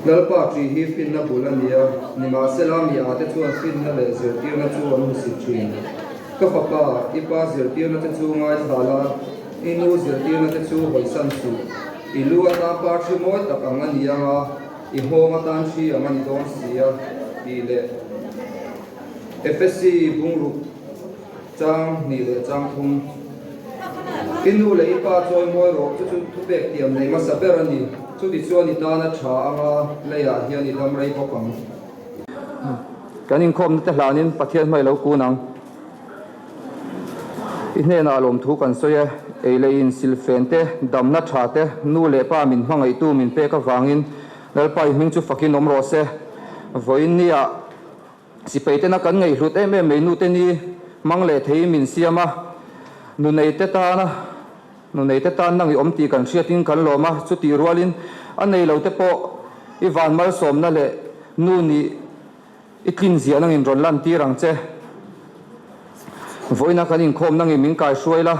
Lalpa ṭih hi finna bul a ni a, nimahsela mi ate chuan finna leh zirtirna chu an hmusit ṭhin. Ka fapa, i pa zirtirna te chu ngaithla la, i nu zirtirna te chu hawisan suh. I lu atan par ṭhi mawi tak ang a ni ang a, i nghawng atan ṭhi ang a ni dawn si a, tih leh Efesi bungruk chang hnih leh chang thum. I nu leh i pa chawi mawi rawh, chu chu thupek tiam nei hmasa ber a ni. Chutichuan i tana tha anga leiah hian i dam rei bawk ang. Kan inkhawmna te hlanin Pathian hmai lo kun ang. I hnenah lawmthu kan sawi e, ei leh in silfen te, damna tha te, nu leh pa min hmangaihtu min pek avangin Lalpa i hming chu fakin awm rawh se. Vawiin nia sipai tena kan ngaihhlut em em mai nute ni hmang leh theiin min siam a, nunei te tana nunei te tan nang i awm tih kan hriatin kan lawm a, chutih rualin a nei lo te pawh i van malsawmna leh nu nih I tlin ziah nangin rawn lan tir ang che. Vawiina kan inkhawm nangin min kaihruai la,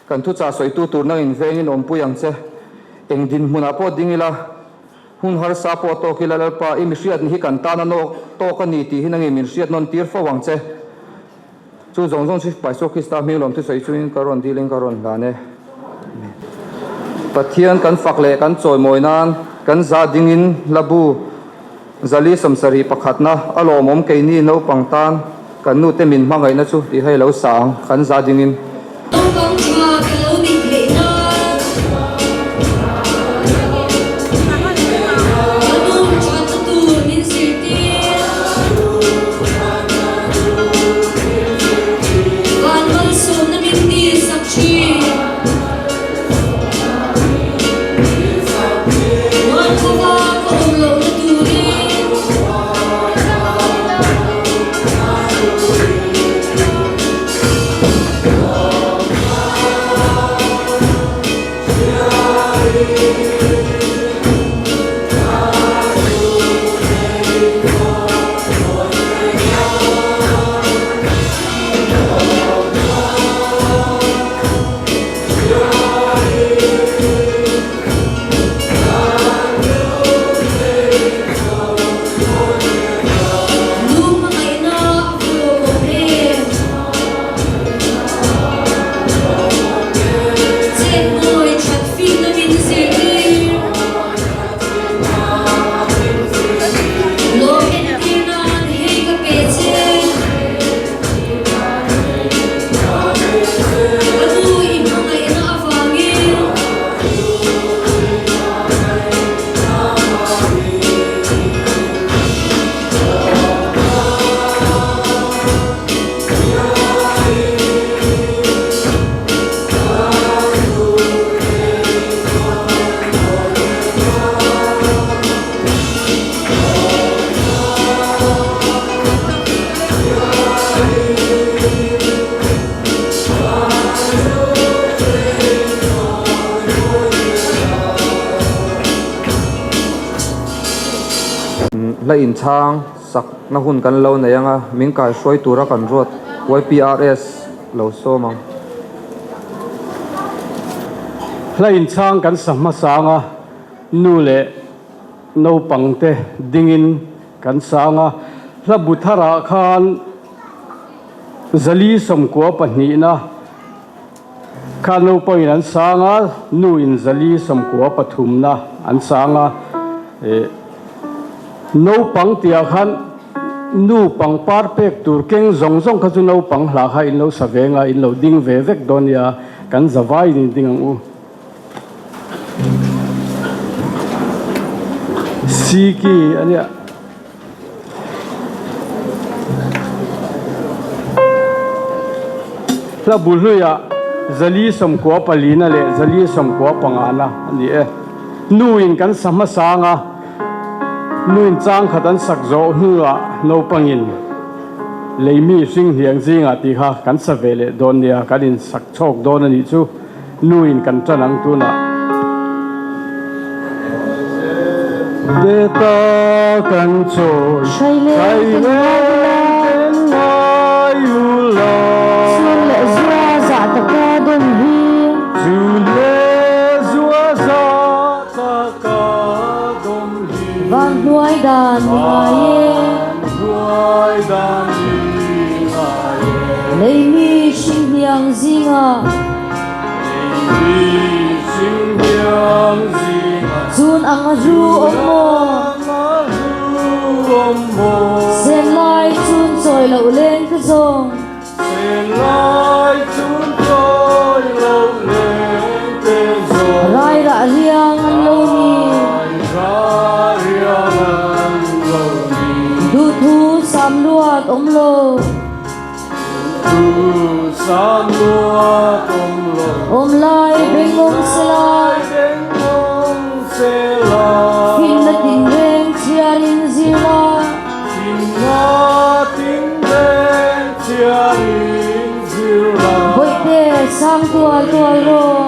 kan thuchah sawitu tur nangin vengin awmpui ang che. Eng dinhmunah pawh ding ila, hun harsa pawh tawk ila Lalpa, i mihriatni hi kan tana nawk tawk a ni tih hi nangin min hriat nawn tir fo ang che. Chu zawng zawng chu Isua Krista hming lawm thusawi chungin ka rawn dilin ka rawn hlan e. Amen. Pathian kan fak leh kan chawimawi nan kan za dingin hla bu zali 71 pakhatna a lawmawm keini naupang tan kan nute min hmangaihna chu tih hei lo sa ang kan za dingin. Naupang tha ka lo nih theih nan. Ka nu thatna tur min zirtir. Van malsawmna min tihsak thin. Mualkhova ka awm lohna turin. Nu hmangaihna a hlawh awm em? Chet mawi that fihna min zirtir. Lawm entir nan hei ka pe che. Ka nu i hmangaihna avangin. Hla inchhang sak na hun kan lo nei ang a, min kaihruai tura kan ruat YPRS lo sawm ang. Hla inchhang kan sa hmasa ang a, nu leh naupang te dingin kan sa ang a, hla bu tharah khan zali 92 na kha naupangin an sa ang a, nu in zali 93 na an sa ang a, eh naupang tihah khan nu pangpar pek tur keng zawng zawng kha chu naupang hla kha in lo sa ve ang a, in lo ding ve vek dawn nia, kan zavaiin in ding ang u. Siki a nia. Hla bu hluiah zali 94 na leh zali 95 na a ni e. Nuin kan sa hmasa ang a, nuin chang khat an sak zawh hnuah naupangin leimi hring hliang zingah tih kha kan sa ve leh dawn nia, kan insak chhawk dawn a nih chu. Nuin kan ṭan ang tunah. Te ta kan chawi Hraileng ten ngai ula. Chul leh zua zah taka dawm hi. Chul leh zua zah taka dawm hi. Van. Lei mi hringhniang zingah. Chun ang a hlu awm maw? Sen lai chun chawi loh leng ka zawng. Rai rah riang an lo ni. Duhthu sam luat awm lo. Awm lai beng awm sela. Finna tinreng chhiarin zir la. Bawihte sang tual tual rawh.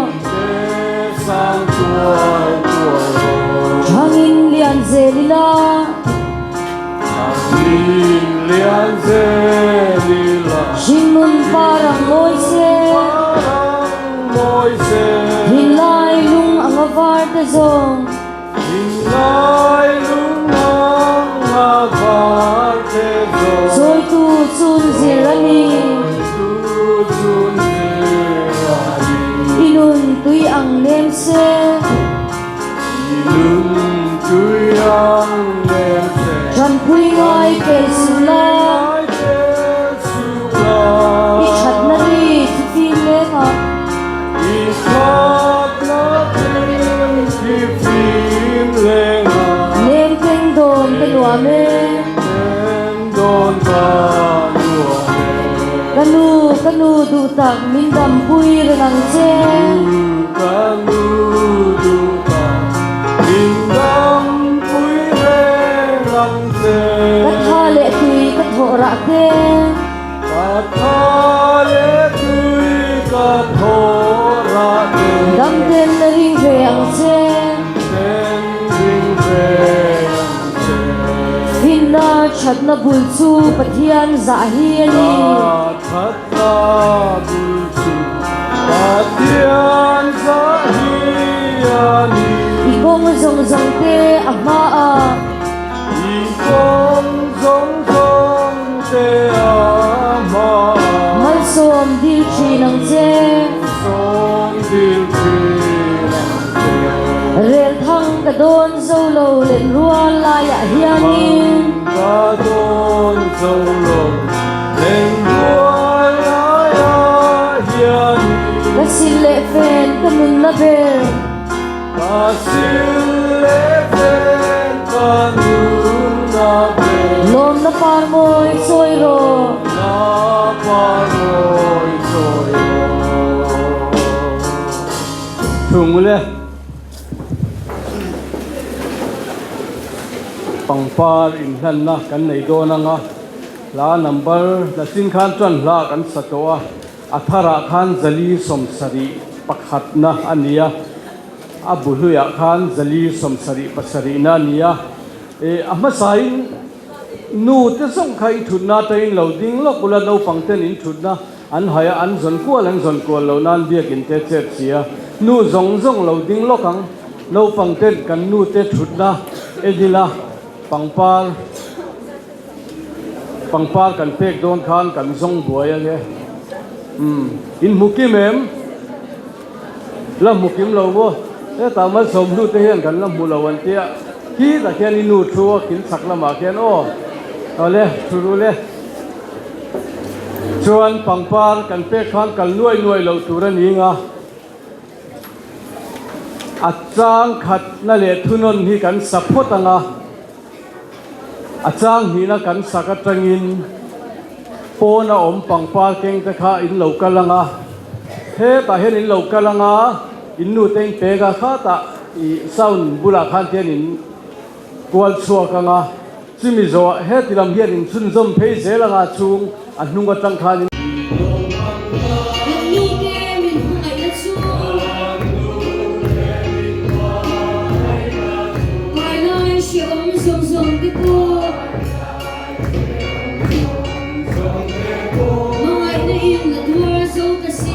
Thangin lian zel ila. Hringnun par ang mawi se. Thinlai lung ang a var te zawng. Chawitu chun zir a ni. I nun tui ang nem se. Ṭanpui ngai pel suh la. I ṭhatna ri thifim leng ah. Nem keng dawn ka nuam e. Ka nu, ka nu duh tak min dampui reng ang che. Ka tha leh tui ka thawh rah te. Dam ten na ring ve ang che. Finna thatna bul chu Pathian zah hi a ni. I kawng zawng zawng te a hmaah. Malsawm dil thin ang che. Rel thang ka dawn zo lo len rual laiah hianin. Ka sil leh fen ka nunna ber. Lawmna par mawi chawi rawh. Thungule pangpar inhlanna kan nei dawn anga hla number Lachin khan chuan hla kan sa tawh a. A tharah khan 471 na a ni a, a bu hluiah khan 477 na a ni a. E, a hmasain nu te zawng kha i thutna atangin lo ding lawk ula, naupang ten in thutna an hai a, an zawn kual an zawn kual lo nan biakin te chet si a. Nu zawng zawng lo ding lawk ang, naupang ten kan nu te thutna en ila, pangpar. Pangpar kan pek dawn khan kan zawng buai a nge. Umm, in hmu kim em? La hmu kim lo maw? Hetah malsawm hnu te hian kan la hmu lo an tia. Khitah khian i nu thu a kil chak lamah khian aw. Awle, thu ru le. Chuan pangpar kan pek khan kal nuai nuai loh tur a ni nga. A chang khatna leh thunawn hi kan sa phawt ang a. A chang hnihna kan sak atangin pawn a awm pangpar keng te kha in lo kal ang a, hetah hian in lo kal ang a, in nu te in pek a, khatah ih sound bulah khan tian in kual chhuak ang a, chumi zawhah heti lam hian in chhunzawm phei zel ang a chhung a hnung atang khan in. Kan nute min hmangaihna chu Kailai hrehawm zawng zawng te pawh Hmangaihna in a tuar zo ta si.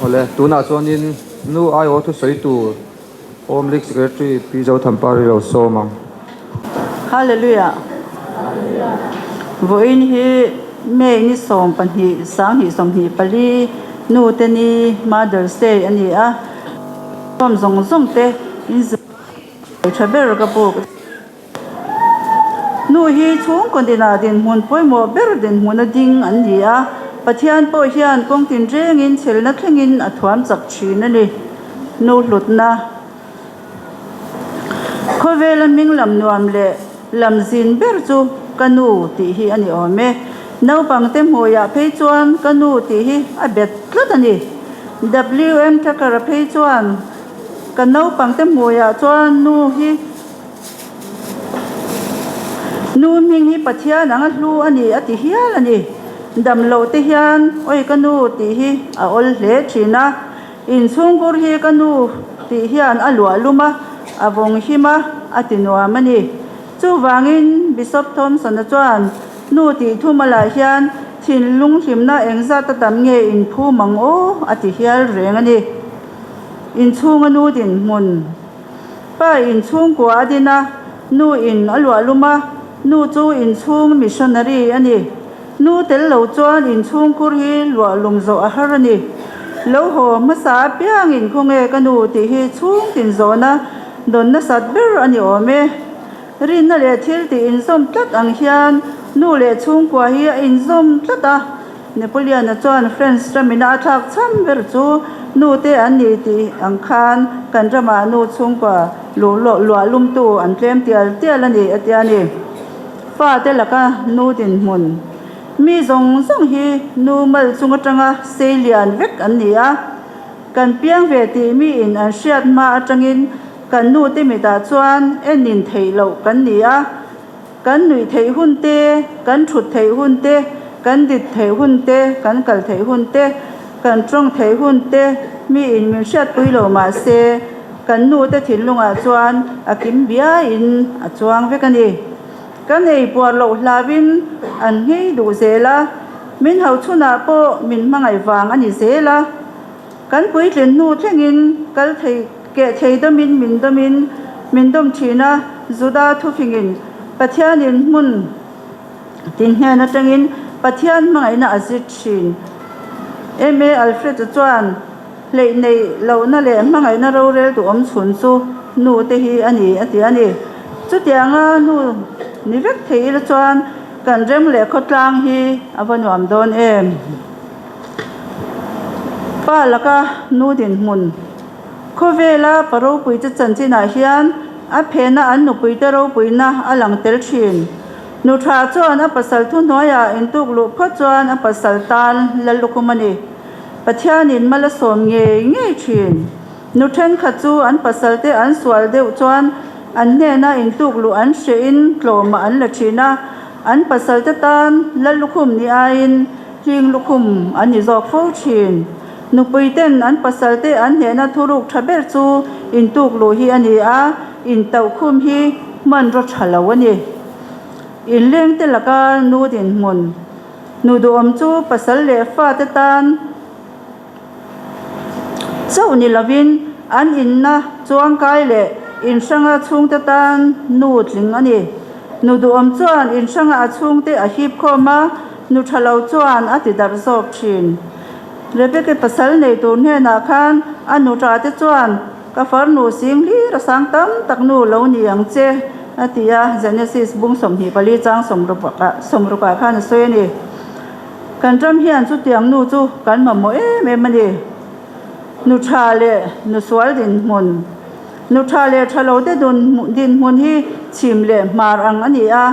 Awle, tunah chuanin nu aiawh thusawi tur Home League Secretary Pi Zothampari lo sawm ang. Hallelujah! Vawiin hi May ni 12 2024 nu te ni Mother's Day a ni a, form zawng zawng te in zir tha ber ka buk. Nu hi chhungkaw dinah dinhmun pawimawh ber dinhmuna ding an ni a, Pathian pawh hian kawng tinrengin chhelna thlengin a thuam chak thin a ni. Nu hlutna. Khawvela hming lam nuam leh lam zin ber chu ka nu tih hi a ni awm e. Naupangte hmuiah phei chuan ka nu tih hi a bet tlat a ni. WM Tucker-a phei chuan ka naupangte hmuiah chuan nu hi Nu hming hi Pathian anga hlu a ni a ti hial a ni. Dam loh te hian awi ka nu tih hi a awl hle thin a. Inchhungkur hi ka nu tih hian a luah lum a, a vawng him a, a ti nuam a ni. Chuvangin Bishop Thompson-a chuan nu tih thum a lah hian thinlung hlimna engzat a tam nge inphum ang aw a ti hial reng a ni. Inchhunga nu dinhmun. Pa in chhungkua a din a, nu in a luah lum a, nu chu inchhung missionary a ni. Nu tel lo chuan inchhungkhur hi luah lum zawh a har a ni. Lo haw hmasa apiangin khawnge ka nu tih hi chhung tin zawhna dawn nasat ber a ni awm e. Rinna leh thil tih inzawm tlat ang hian nu leh chhungkua hi a inzawm tlat a. Napoleon-a chuan France ramina a thlak cham ber chu nu te an ni tih ang khan kan ramah nu chhungkua luah lumtu an tlem tial tial a ni a tia ni. Fate laka nu dinhmun mi zawng zawng hi nu mal chung atanga sei lian vek an ni a. Kan piang ve tih miin an hriat hma atangin kan nute mitah chuan enin theih loh kan ni a. Kan nuih theih hun te, kan thut theih hun te, kan dit theih hun te, kan kal theih hun te, kan tawng theih hun te mi in min hriatpui lo mah se, kan nu te thinlungah chuan a kim biaiin a chuang vek a ni. Kan ei puar loh hlauhin an nghei duh zel a, min hauchhunah pawh min hmangaih vang a ni zel a. Kan puitlin hnu thlengin kal thei keh thei dawmin min dawmin min dawm thin a, Juda thufingin Pathianin hmun tin hnen atangin Pathian hmangaihna a zir thin. MA Alfred-a chuan hleih neih lohna leh hmangaihna rorel duhawm chhun chu nu te hi a ni a ti a ni. Chutianga nu ni vek thei ila chuan kan rem leh khawtlang hi a va nuam dawn em? Pa laka nu dinhmun khawvela pa ropuite chanchinah hian a phena an nupuite ropuina a lang tel thin. Nu tha chuan a pasal thuhnuaiah intuk luh phawt chuan a pasal tan la lukhum a ni. Pathianin mal a sawm ngei ngei thin. Nu thenkhat chu an pasalte an sual deuh chuan an hnena intuk luh an hrehin tlawmah an la thin a, an pasalte tan la lukhum ni aiin Hling lukhum an ni zawk fo thin. Nupui ten an pasal te an hnehna thuruk tha ber chu intuk luh hi a ni a, intauhkhum hi hmanraw tha lo a ni. Inleng te laka nu dinhmun, nu duhawm chu pasal leh fate tan Chauh ni lovin an inna chuangkai leh inhranga chhungte tan nu tling a ni. Nu duhawm chuan inhranga a chhungte a hip khawm a, nu tha lo chuan a ti darh zawk thin. Rebecca pasal nei tur hnenah khan a nu tah te chuan, Ka farnu sing hlir a sang tam tak nu lo ni ang che, a ti a, Genesis bung 24 chang 60 ah khan a sawi a ni. Kan ram hian chutiang nu chu kan mamawh em em a ni. Nu tha leh nu sual dinhmun, Nu tha leh tha lo te dinhmun hi chhim leh hmar ang a ni a.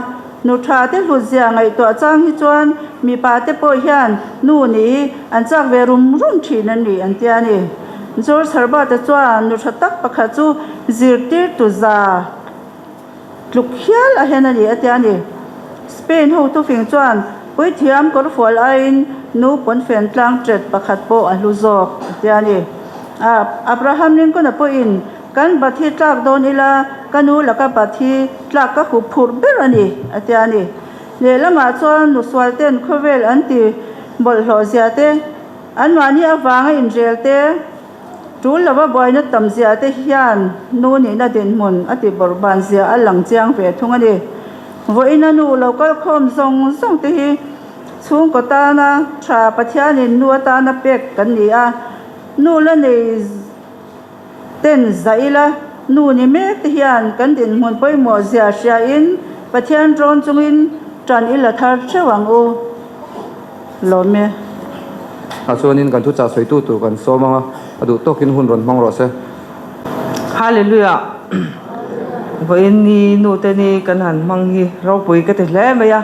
Nu tha te hlutzia ngaihtuah chang hi chuan mipa te pawh hian nu nih hi an chak ve rum rum thin a ni an ti a ni. George Herbert-a chuan nu tha tak pakhat chu zirtirtu za Tluk hial a hen a ni a tia ni. Spain ho thufing chuan puithiam kawrfual aiin nu pawnfen tlang ṭet pakhat pawh a hlu zawk a tia ni. Abraham Lincoln-a pawhin kan bat hi tlak dawn ila ka nu laka bat hi tlak ka hup phurh ber a ni a tia ni. Lehlamah chuan nu sualten khawvel an ti bawlhhlawh zia te. Anmahni avanga inrel te, tul lova buaina tam zia te hian nu nihna dinhmun a ti bawrhban zia a lang chiang ve thung a ni. Vawiina nu lo kal khawm zawng zawng te hi chhungkaw tana tha Pathianin nu atana pek kan ni a, nu la nei ten zah ila nu ni mek te hian kan dinhmun pawimawh zia hriain Pathian rawn chungin tan ila thar theuh ang u. Lawm e. Tah chuanin kan thuchah sawitu tur kan sawm ang a, a duh tawkin hun rawn hmang rawh se. Hallelujah! Vawiin ni nu te ni kan han hmang hi ropui ka ti hle mai a,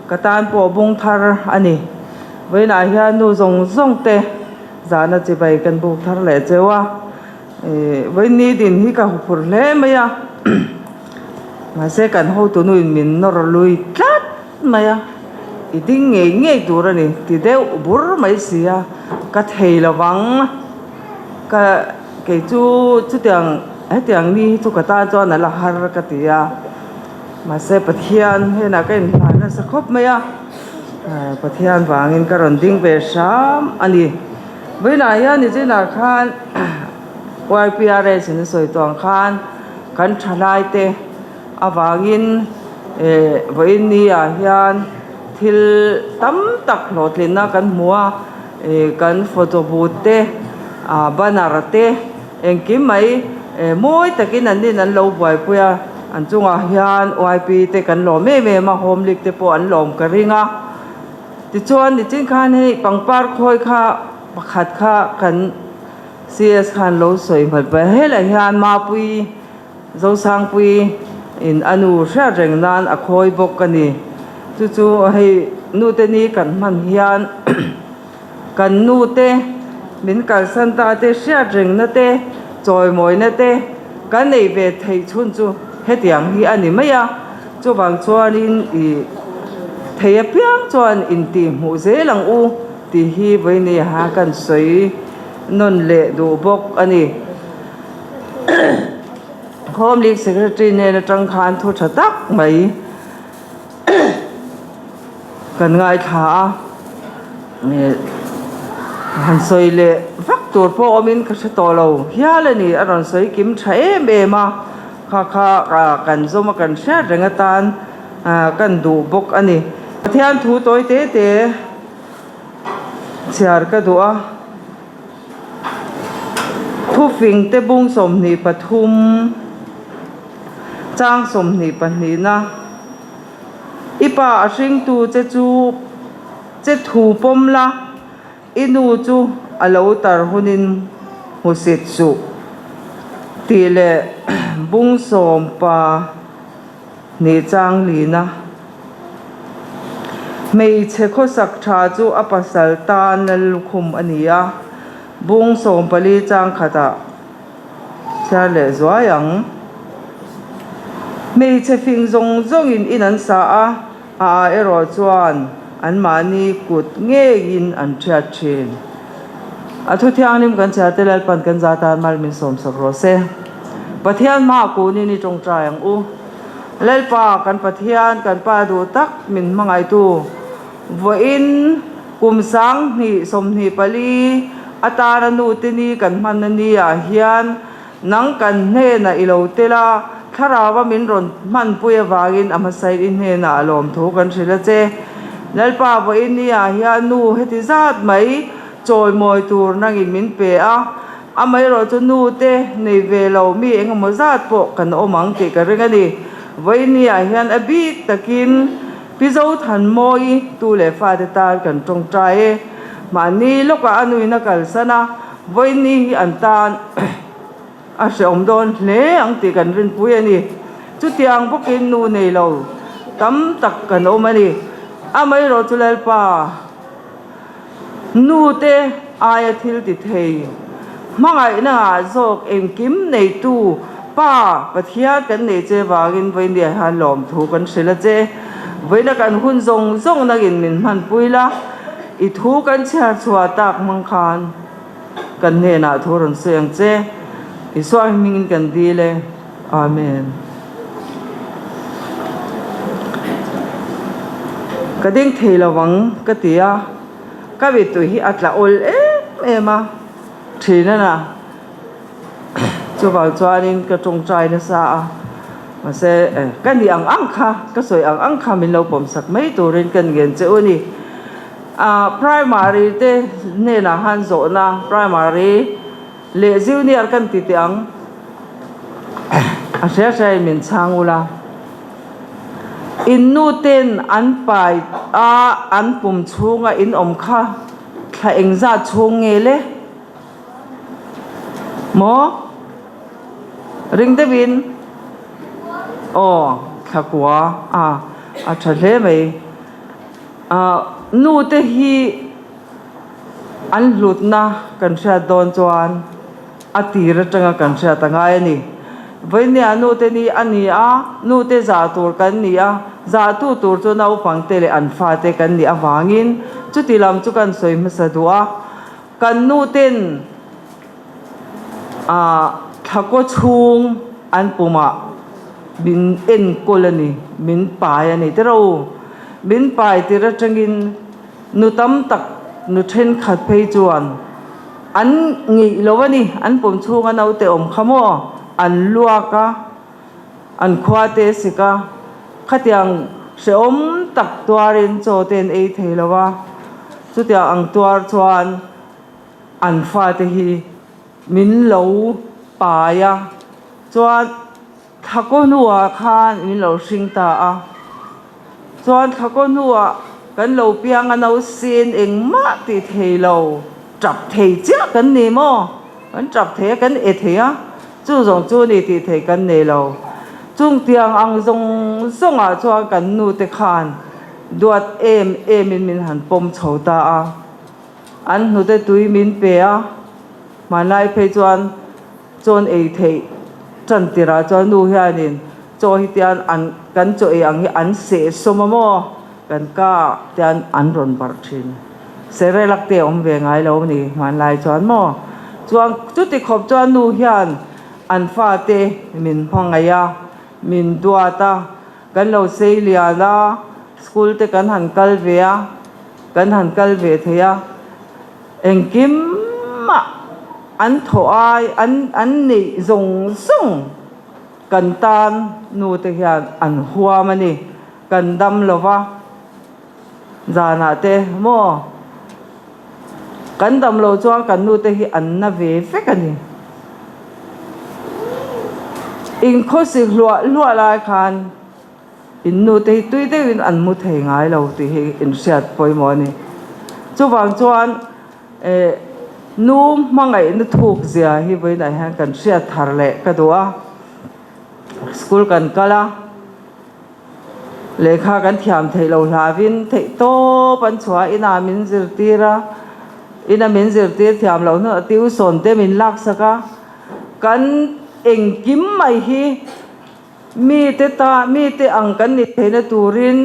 ka tan pawh bung thar a ni. Vawiinah hian nu zawng zawng te zahna chibai kan buk thar leh cheu a, vawiin ni din hi ka huphurh hle mai a, mahse kan hotu nuin min nawr lui tlat mai a, i ding ngei ngei tur a ni ti deuh bur mai si a, ka thei lo vang, ka kei chu chutiang hetiang ni hi chu ka tan chuan a la har ka ti a, mahse Pathian hnenah ka inhlan nasa khawp mai a. Pathian vangin ka rawn ding ve hram a ni. Vawiinah hian nichinah khan YPRS in a sawi tawh ang khan kan thalaite avangin eh vawiin ni ah hian thil tam tak hlawhtlinna kan hmu a, eh kan photo booth te ah banner te engkim mai eh mawi takin an nin an lo buaipui a. An chungah hian YP te kan lawm em em a, Home League te pawh an lawm ka ring a. Tichuan nichin khan hei pangpar khawi kha pakhat kha kan CS khan lo sawi hmat ber. Helai hian Mapui Zosangpui in a nu hriat reng nan a khawi bawk a ni. Chu chu hei nute ni kan hman hian Kan nu te, min kalsan ta te hriat rengna te, chawimawina te kan nei ve theih chhun chu hetiang hi a ni mai a. Chuvang chuanin i thei apiang chuan intihhmuh zel ang u tih hi vawinia kan sawi nawn leh duh bawk a ni. Home League Secretary nen atang khan thu tha tak mai. Kan ngaithla a, han sawi leh vak tur pawh awmin ka hre tawh lo hial a ni, a rawn sawi kim tha em em a, kha kha kan zawm a kan hriat reng atan kan duh bawk a ni. Pathian thu tawi te te chhiar ka duh a, thufing te bung 23. Chang 22na, I pa a hringtu che chu che thu pawm la, i nu chu a lo tar hunin hmusit suh tih leh bung sawm pa hnih chang lina. Hmeichhe khawsak tha chu a pasal tan Lallukhum a ni a, bung 14 chang khatah. Chhiar leh zuai ang. Hmeichhe fing zawng zawngin in an sa a, a ah erawh chuan anmahni kut ngeiin an ṭhiat ṭhin. A thu thianghlim kan chhiar te Lalpan kan za tan mal min sawmsak rawh se. Pathian hmaah kunin i ṭawngṭai ang u. Lalpa kan Pathian kan Pa duh tak min hmangaihtu. Vawiin kum 2024 atana nute ni kan hman a ni ah hian nang kan hnenah i lo tel a, thlarau a min rawn hmanpui avangin a hmasain i hnenah a lawmthu kan hrilh a che. Lalpa vawiin ni ah hian nu heti zat mai chawimawi tur nangin min pe a, amaherawh chu nute nei ve lo mi engemaw zat pawh kan awm ang tih ka ring a ni. Vawiin ni ah hian a bik takin. Pi Zothanmawi tu leh fate tan kan tawngtai e. Mahni lawkah a nuin a kalsan a, vawiin hi an tan a hrehawm dawn hle ang tih kan rinpui a ni. Chutiang bawkin nu nei lo tam tak kan awm a ni. Amaherawh chu Lalpa. Nu te aia thil ti thei, hmangaihna ah zawk engkim neitu Pa Pathian kan nei che vangin vawinia hian lawmthu kan hrilh a che. Vawiina kan hun zawng zawng nangin min hmanpui la, i thu kan chhiar chhuah tak hmang khan kan hnenah thu rawn sawi ang che. Isua hmingin kan dil e. Amen. Ka ding thei lo ang ka ti a, ka mittui hi a tla awl em. em a, thin a na. Chuvang chuanin ka tawngtai nasa a, mahse ka nih ang ang kha, ka sawi ang ang kha min lo pawmsak mai turin ka ngen che u a ni. Ah primary te hnenah khan zawhna primary leh junior kan ti teh ang a hria hria in min chhang ula. In nu ten an pai a an pum chhunga in awm kha thla engzat chhung nge le? Maw? Ring deuhin aw thla kua a a tha hle mai. Ah nu te hi an hlutna kan hriat dawn chuan a tir atanga kan hriat a ngai a ni. Vawinia nu te ni a ni a, nu te zah tur kan ni a, zahtu tur chu naupang te leh an fate kan nih avangin chuti lam chu kan sawi hmasa duh a. Kan nu ten ah thlakaw chhung an pumah min enkawl a ni, min pai a ni tiraw u. Min pai tir atangin nu tam tak, nu thenkhat phei chuan an ngeih lo a ni, an pum chhunga naute awm kha maw an luak a, an khua te a sik a, khatiang hrehawm tak tuarin chaw te an ei thei lo a, chutiang ang tuar chuan an fate hi min lo pai a, chuan thlakaw hnuah khan min lo hring ta a, chuan thlakaw hnuah kan lo piang a nausen engmah tih thei lo tap thei chiah kan ni maw? Kan tap thei a, kan e thei a, chu zawng chu ni tih theih kan nei lo. Chung tiang ang zawng zawngah chuan kan nu te khan duat em em in min han pawm chho ta a, an hnute tui min pe a, hmanlai phei chuan chawn ei theih tan tirah chuan nu hianin chaw hi tian an kan chaw ei ang hi an seh sawm a maw kan ka tian an rawn barh thin. Serelak te a awm ve ngai lo a ni hmanlai chuan maw? Chuan chuti khawp chuan nu hian an fate min hmangaih a, min duat a, kan lo sei lian a, school te kan han kal ve a, kan han kal ve thei a, engkim mah an thawh ai an an neih zawng zawng kan tan nu te hian an huam a ni, kan dam lo va. Zanah te maw kan dam lo chuan kan nu te hi an na ve vek a ni. Inkhawsik hluah hluah lai khan in nu te hi tui deuhin an mu thei ngai lo tih hi inhriat pawimawh a ni. Chuvang chuan eh nu hmangaihna thuk zia hi vawiinah hian kan hriat thar leh ka duh a, school kan kal a. Lehkha kan thiam theih lo hlauhin theih tawp an chhuah a, inah min zirtir a, ina min zirtir thiam loh hnuah tuition te min laksak a, kan engkim mai hi mite ta mite ang kan ni theihna turin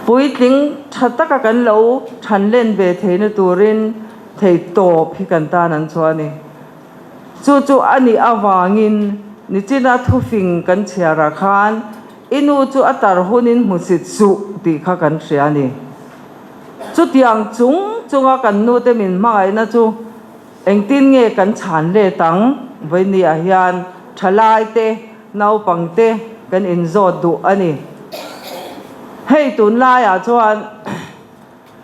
puitling tha taka kan lo thanlen ve theihna turin thei tawp hi kan tan an chhuah a ni. Chu chu a nih avangin nichina thufing kan chhiarah khan i nu chu a tar hunin hmusit suh tih kha kan hria a ni. Chutiang chung chunga kan nute min hmangaihna chu engtin nge kan chhan let ang? Vawinia hian thalaite, naupangte kan inzawt duh a ni. Hei tunlaiah chuan.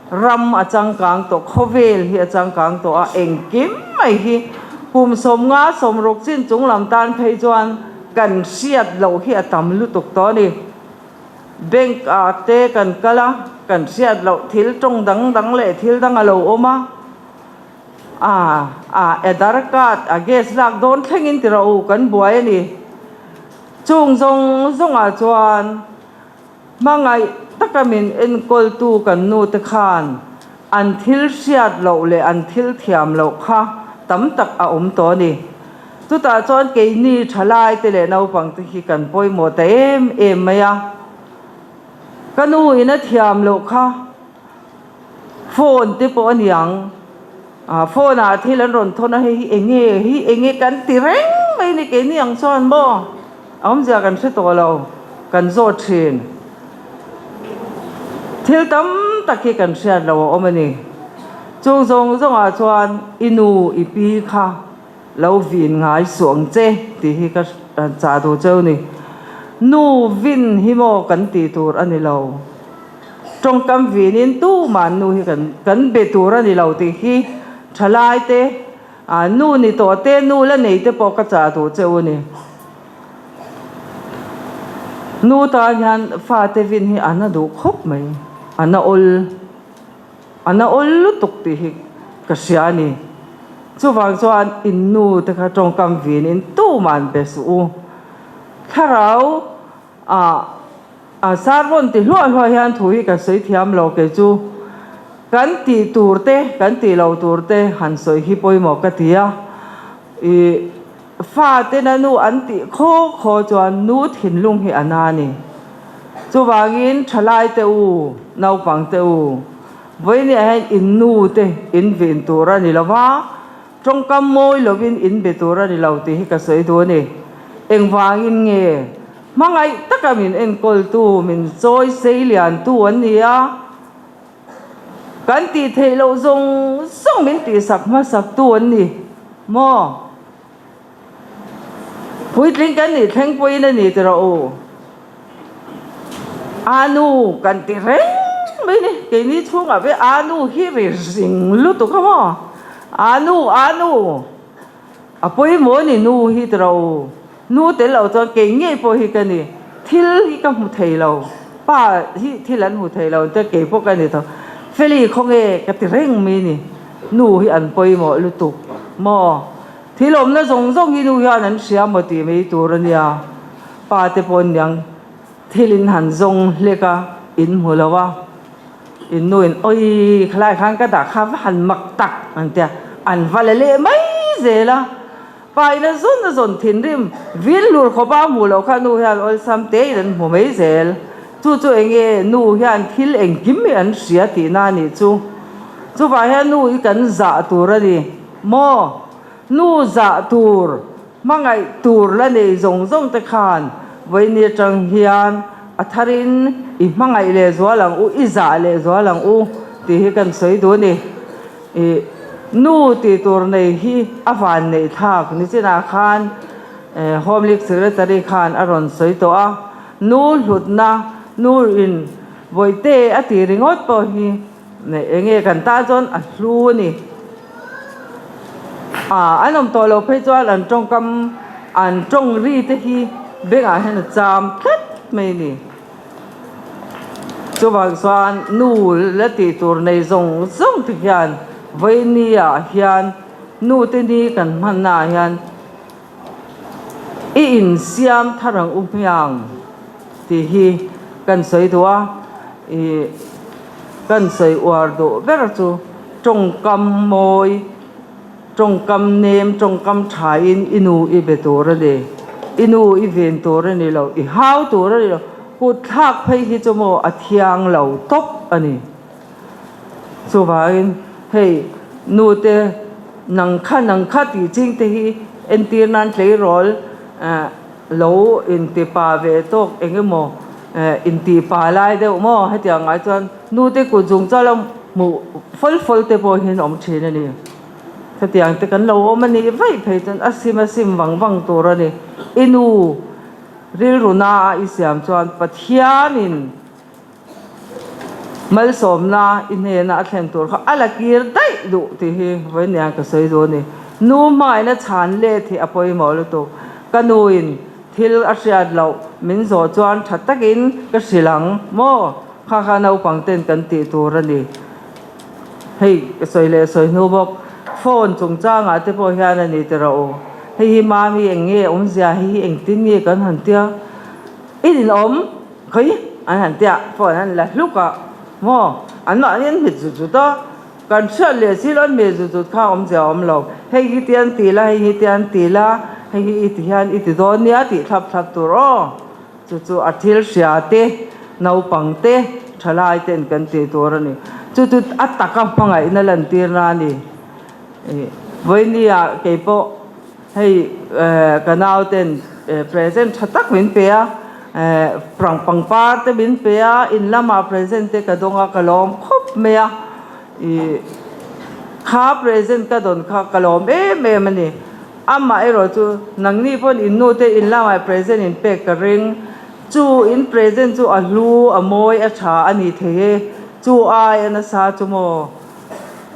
Ram a changkang tawh, khawvel hi a changkang tawh a, engkim mai hi kum 50 60 chin chung lam tan phei chuan kan hriat loh hi a tam lutuk tawh a ni. Bank ah te kan kal a, kan hriat loh thil tawng dang dang leh thil dang a lo awm a, ah ah Aadhaar card a gas lak dawn thlengin ti rawh u kan buai a ni. Chung zawng zawngah chuan. Hmangaih taka min enkawltu kan nute khan an thil hriat loh leh an thil thiam loh kha tam tak a awm tawh a ni. Chutah chuan keini thalaite leh naupangte hi kan pawimawh ta em em mai a. Ka nu in a thiam loh kha phone te pawh a niang. Phone ah thil an rawn thawn a, hei hi eng nge, hei hi eng nge kan ti reng mai ni keini ang chuan maw a awmzia kan hre tawh lo, kan zawt thin. Thil tam tak hi kan hriat loh a awm a ni. Chung zawng zawngah chuan i nu i pi kha lo vin ngai suh ang che tih hi ka chah duh cheu ni. Nu vin hi maw kan tih tur a ni lo. Tawngkam vinin tumah nu hi kan kan be tur a ni lo tih hi thalai te nu ni tawh te nu la nei te pawh ka chah duh cheu a ni. Nu tan hian fate vin hi a na duh khawp mai, a na awl. A na awl lutuk tih hi ka hria a ni. Chuvang chuan in nu te kha tawngkam vinin tuman be suh u. Thlarau ah a sermon ti hluah hluah hian thu hi ka sawi thiam lo kei chu. Kan tih tur te kan tih lo tur te han sawi hi pawimawh ka ti a. Ih fate na nu an tih khaw khaw chuan nu thinlung hi a na a ni. Chuvangin thalai te u, naupang te u, vawinia hian in nu te in vin tur a ni lo va, tawngkam mawi lovin in be tur a ni lo tih hi ka sawi duh a ni. Engvangin nge hmangaih taka min enkawltu, min chawi sei liantu an ni a, kan tih theih loh zawng zawng min tihsak hmasaktu an ni maw? Puitling kan nih thleng pawhin a ni ti rawh u. A nu kan ti reng mai ni, keini chhungah ve a nu hi ri zing lutuk a maw? A nu, a nu, a pawimawh a ni nu hi ti rawh u. Nu tel loh chuan kei ngei pawh hi ka ni, thil hi ka hmu thei lo, pa hi thil an hmu thei lo te kei pawh ka ni tho. Feli khawnge ka ti reng mai ni, nu hi an pawimawh lutuk maw? Thil awmna zawng zawng hi nu hian an hria maw tih mai tur a nia. Pa te pawh niang thil in han zawng hlek a, in hmu lo a, in nu in awii khalai khan ka dah kha va han mak tak an tia, an va la leh mai zel a. Pa in a zawn a zawn thinrim vil hlur khawp a hmuh loh kha nu hian awlsam te in an hmu mai zel. Chu chu eng nge nu hian thil engkim hi an hria tihna a nih chu. Chuvah hian nu hi kan zah tur a ni. Maw? Nu zah tur, hmangaih tur la nei zawng zawng te khan vawiin atang hian a tharin i hmangaih leh zual ang u, i zah leh zual ang u tih hi kan sawi duh a ni. Ih, nu tih tur nei hi a van neih thlak nichinah khan Home League Secretary khan a rawn sawi tawh a, nu hlutna, nu in vawihte a tih ringawt pawh hi Eng nge kan tan chuan a hlu a ni. Ah, an awm tawh lo phei chuan an tawngkam, an tawng ri te hi bengah hian a cham tlat mai a ni. Chuvang chuan nu la tih tur nei zawng zawng te hian vawiini ah hian nu te ni kan hmanna ah hian I insiam thar ang u hmiang tih hi kan sawi duh a, ih kan sawi uar duh ber chu tawngkam mawi, tawngkam nem, tawngkam thain i nu i be tur a ni, i nu i ven tur a ni lo, i hau tur a ni lo, kut thlak phei hi chu maw a thiang lo tawp a ni. Chuvangin hei nute nang kha nang kha tih ching te hi entir nan tleirawl lo inti pa ve tawk eng emaw inti pa lai deuh maw hetiang ngai chuan nute kut zung chuan lo hmuh fawl fawl te pawh hian awm thin a ni. Hetiang te kan lo awm a nih vaih phei chuan a sim a sim vang vang tur a ni. I nu rilru na a i siam chuan Pathianin Malsawmna i hnena a thlen tur kha a la kir daih duh tih hi vawiin ka sawi duh a ni. Nu hmaina chhan let hi a pawimawh lutuk. Ka nuin thil a hriat loh min zawh chuan tha takin ka hrilh ang maw? Kha kha naupang ten kan tih tur a ni. Hei ka sawi leh sawi hnu bawk. Phone chungchangah te pawh hian a ni ti rawh u. Hei hi mami eng nge awmzia hei hi engtin nge kan han tia i ninawm. Khawi an han tia phone an la hluk a maw an mahni an hmet zut zut a kan hriat leh si lo an hmet zut zut kha awmzia a awm lo hei hi tian ti la hei hi tian ti la hei hi i ti hian i ti dawn nia tih thlap thlap tur aw chu chu a thil hria te naupang te thalai ten kan tih tur a ni chu chu a taka hmangaihna lantirna a ni ih vawinia keipawh. Hei ka nau ten present tha tak min pe a, pangpar te min pe a, in lamah present te ka dawng a, ka lawm khawp. mai a, ih kha present ka dawn kha ka lawm em em a ni. Amah erawh chu nangni pawn in nu te in lamah present in pek ka ring. Chu in present chu a hlu, a mawi, a tha a ni thei e. Chu ai a nasa chu maw?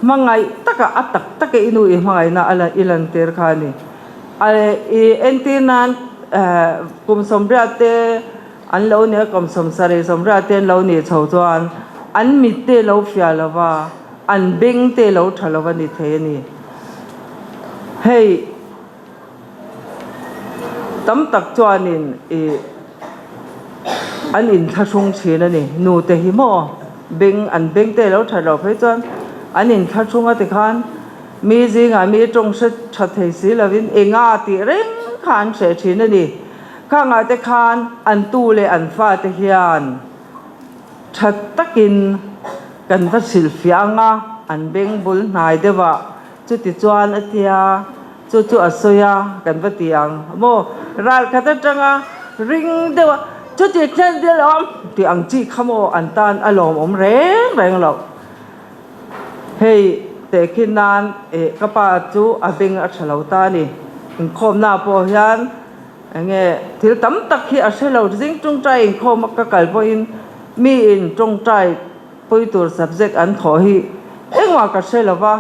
Hmangaih taka a tak taka i nu i hmangaihna a i lantir kha a ni. I entir nan kum sawmriat te an lo nia kum sawmsarih sawmriat te an lo nih chho chuan an mit te lo fiah lo va, an beng te lo tha lo va ni thei a ni. Hei tam tak chuanin ih an inthlahrung thin a ni. Nu te hi maw beng an beng te lo that loh phei chuan an inthlahrung a tikhan mi zingah mi tawng hre tha thei si lovin enga tih reng kha an hreh thin a ni. Khangah te khan an tu leh an fate hian tha takin kan va hrilhfiah ang a, an beng bul hnai deuh ah Chuti chuan a tia, chu chu a sawi a, kan va ti ang maw? Ral khat atanga ring deuh a, chuti thlen dil awm tih ang chi kha maw an tan a lawmawm reng reng loh. Hei tehkhin nan eh ka pa chu a beng a tha lo ta a ni. Inkhawmna pawh hian enge thil tam tak hi a hre lo, zing tawngtai inkhawm a ka kal pawhin miin tawngtai Pawi tur subject an thawh hi engmah ka hre lo va,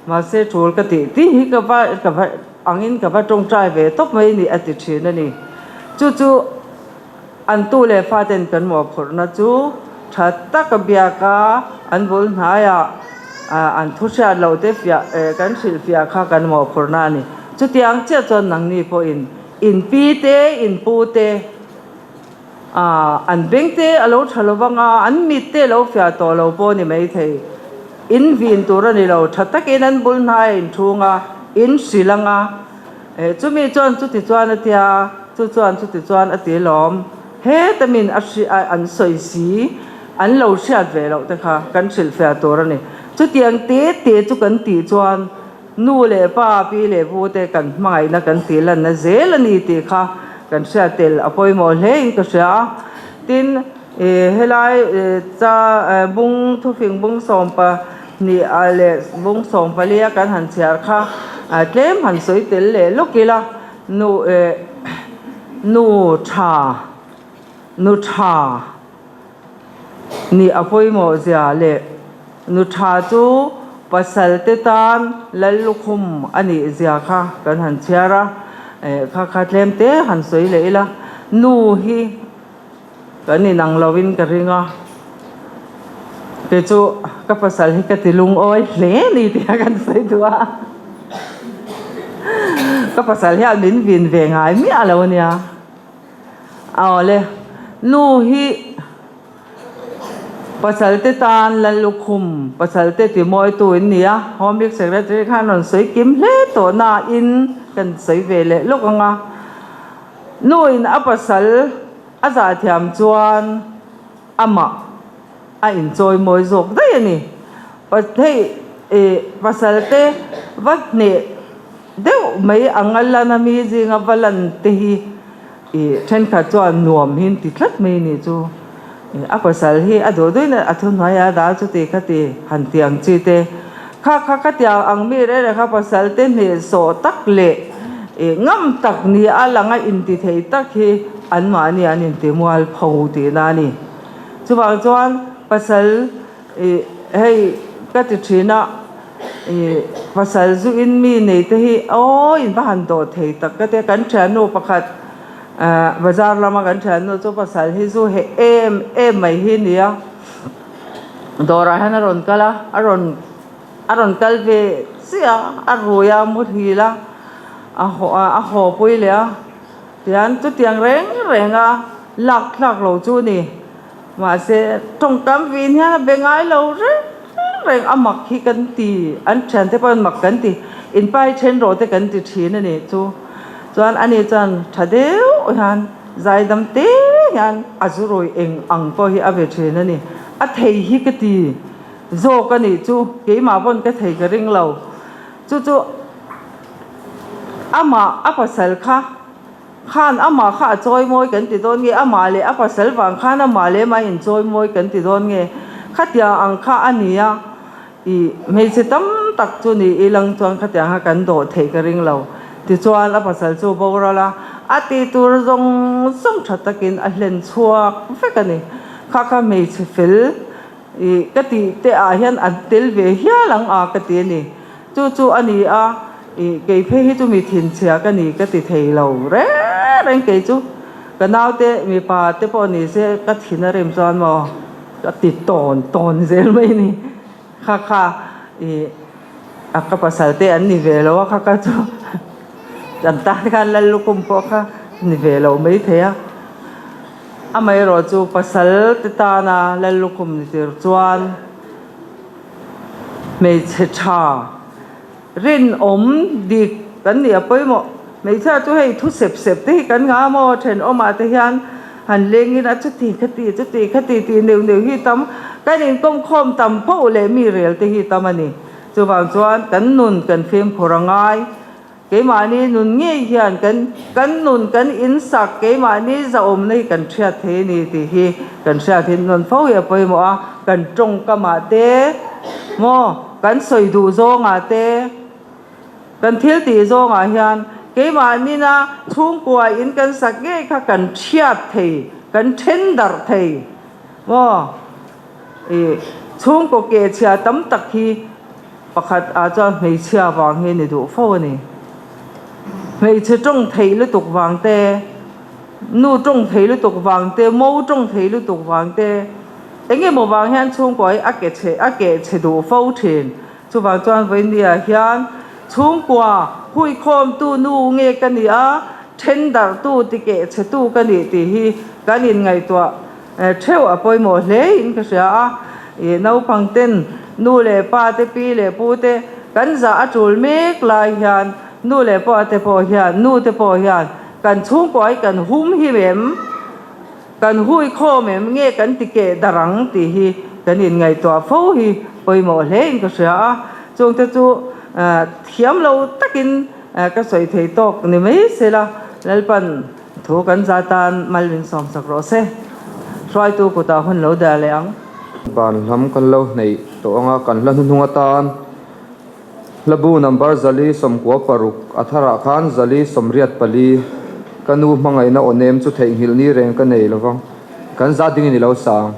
mahse tul ka tih tih hi ka va ka va angin ka va tawngtai ve tawp mai ni a ti thin a ni. Chu chu an tu leh faten kan mawhphurhna chu tha taka biak a, an bul hnaiah an thu hriat loh te fiah kan hrilh fiah kha kan mawhphurhna a ni. Chutiang chiah chuan nangni pawhin in pi te in pu te, Aaa, an beng te a lo tha lo vang a, an mit te a lo fiah tawh lo pawh a ni maithei. In vin tur a ni lo, tha takin an bul hnai a inchhung a, in hrilh ang a. Eh, chumi chuan chuti chuan a tia, chu chuan chuti chuan a ti lawm. Heta min a hri a, an sawi si, an lo hriat ve loh te kha kan hrilh fiah tur a ni. Chutiang te te chu kan tih chuan Nu leh pa, pi leh pu te kan hmangaihna kan tih lanna zel a ni tih kha kan hriat tel a pawimawh hle in ka hria a. Tin, helai cha bung thufing bung 12 leh bung 14 a kan han chhiar kha tlem han sawi tel leh lawk ila, nu nu tha nu tha Nih a pawimawh zia leh nu tha chu pasal te tan lal lukhum a nih zia kha kan han chhiar a, eh kha kha tlem te han sawi leh ila, nu hi kan inang lo in ka ring a, kei chu ka pasal hi ka ti lungawi hle ni tih a kan sawi duh a, ka pasal hian min vin ve ngai miah lo a nia. Awle, nu hi pasalte tan Lallukhum pasalte ti mawitu in ni a, Home Big Secretary khan rawn sawi kim hle tawh nain kan sawi ve leh lawk ang a. Nu in a pasal a zah thiam chuan amah a inchawi mawi zawk daih a ni. Hei pasalte va hneh Deuh mai anga lan a mi zinga va lan te hi ih thenkhat chuan nuam hi an ti tlat mai ni chu. A pasal hi a duh duhin a thuhnuai a dah chu ti kha ti han ti ang chi te. Kha kha ka ti ang mi reng reng kha pasal te hnehsawh tak leh ih ngam tak ni a lang a inti thei tak hi anmahni an inti mualpho tihna a ni. Chuvang chuan pasal ih hei ka ti thin a. Ih pasal zu in mi nei te hi aw in va han dawh thei tak ka tia kan thiannu pakhat ah bazar lama kan thiannu chu pasal hi zu heh em em mai hi a ni a dawrah hian a rawn kal a a rawn a rawn kal ve chiah a a rui a muthil a a haw a haw pui leh a tian chutiang reng reng a lak thlak lo chu a ni. Mahse, tawngkam vin hian a be ngai lo reng reng a mak hi kan ti, an thiante pawh an mak kan ti, in pai then rawh te kan ti thin a nih chu. Chuan ani chuan tha deuh hian zaidam te hian a zu rawi eng ang pawh hi a be thin a ni. A thei hi ka ti zawk a nih chu, keimah pawn ka thei ka ring lo. Chu chu amah a pasal kha. Khan amah kha a chawi mawi kan ti dawn nge? Amah leh a pasal vang khan amah leh mah in chawi mawi kan ti dawn nge? Khatiang ang kha a ni a, ih hmeichhe tam tak chu ni ilang chuan khatiang kha kan dawh theih ka ring lo. Tichuan a pasal chu boral a, a tih tur zawng zawng tha takin a hlen chhuak vek a ni. Kha kha hmeichhe fel ih ka tih te ah hian an tel ve hial ang a ka ti a ni. Chu chu a ni a, ih kei phei hi chu mi thinchhia ka ni ka ti thei lo reng reng kei chu. Ka naute mipa te pawh ni se ka thin a rem chuan maw ka ti tawn tawn zel mai a ni. Kha kha ih a ka pasal te an ni ve lo a kha kha chu an tan khan lal lukhum pawh kha ni ve lo mai thei a. Amaherawh chu pasal te tana lal lukhum ni tir chuan hmeichhe tha Rinawm dik kan nih a pawimawh. Hmeichhia chu hei thu sep sep te hi kan ngah maw thenawmah te hian han lengin a chuti khati chuti khati tih neuh neuh hi tam kan inkawmkhawm tam poh leh mi rel te hi tam a ni. Chuvang chuan kan nun kan fimkhur a ngai. Keimahni nun ngei hian kan kan nun kan insak keimahni zahawmna hi kan hriat thei a ni tih hi kan hriat hi nawn fo hi a pawimawh a, kan tawngkamah te maw. Kan sawi duh zawngah te, kan thil tih zawngah hian keimah nina chhungkua in kan sak ngei kha kan thiat thei, kan then darh thei maw? Ih, chhungkaw kehchhia tam tak hi pakhat ah chuan hmeichhia vang hi ni duh fo a ni. Hmeichhe tawng theih lutuk vang te, nu tawng thei lutuk vang te, mo tawng thei lutuk vang te, Eng emaw vang hian chhungkua hi a ke chhe a keh chhe duh fo thin. Chuvang chuan vawinia hian chhungkua huikhawmtu nu nge ka nih a, then darhtu ti keh chhetu ka nih tih hi kan inngaihtuah theuh a pawimawh hle in ka hria a. Ih naupang ten nu leh pa te pi leh pu te kan zah a tul mek lai hian nu leh pa te pawh hian nu te pawh hian kan chhungkua hi kan hum him em? Kan hui khawm em nge kan ti keh darh ang tih hi kan inngaihtuah fo hi pawimawh hle in ka hria a, chungte chu thiam lo takin ka sawi thei tawk ni mai se la, Lalpan thu kan za tan mal min sawmsak rawh se. Hruaitu kutah hun lo dah leh ang. Ban hlam kan lo hneih tawh ang a, kan hla hnuhnung atan Hlabu number 196 a tharah khan 484 ka nu hmangaihna aw nem chu theihnghilh ni reng ka nei lovang. Kan zat dingin i lo sang.